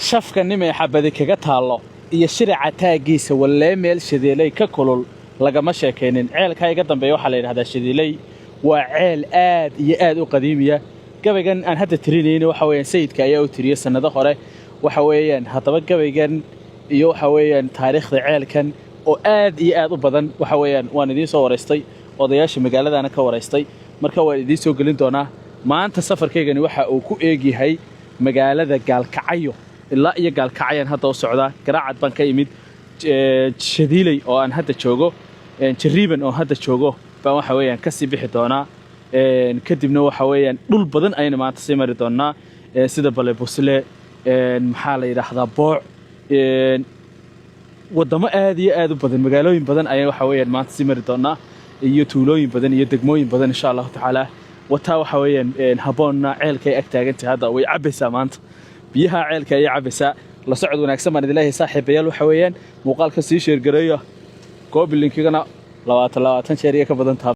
Shafka nimay xabadi kaga taallo iyo shiraca taaggiisa, wallee meel Shadeelay ka kulul lagama sheekaynin. Ceelkaa iga dambeeya waxaa la yidhahdaa Shadeelay. Waa ceel aad iyo aad u qadiimiya. Gabaygan aan hadda tirinayna waxa weeyaan Sayidka ayaa u tiriyey sannado hore. Waxa weeyaan haddaba gabaygan iyo waxa weeyaan taariikhda ceelkan oo aad iyo aad u badan, waxa weeyaan waan idiin soo waraystay, odayaasha magaaladana ka waraystay, marka waan idiin soo gelin doonaa. Maanta safarkaygani waxa uu ku eegyahay magaalada Gaalkacayo. Ilaa iyo Gaalkacayaan hadda u socdaa. Garaacad baan ka imid. Shadiiley oo aan hadda joogo, Jariiban oo hadda joogo baan waxa weeyaan kasii bixi doonaa. Kadibna waxa weeyaan dhul badan ayaynu maanta sii mari doonaa, sida Balebusle, maxaa la yidhaahdaa, Booc, waddamo aad iyo aad u badan, magaalooyin badan ayaan waxa weeyaan maanta sii mari doonaa, iyo tuulooyin badan iyo degmooyin badan, insha Allahu tacaala. Wataa waxa weeyaan Habboonna ceelkay ag taagantahay. Hadda way cabbaysaa, maanta biyaha ceelka ayay cabbaysaa. La socod wanaagsan baan idin leeyahay, saaxiibayaal. Waxa weeyaan muuqaalka sii share gareeya, copy linkigana 20 20 share iyo ka badan taa.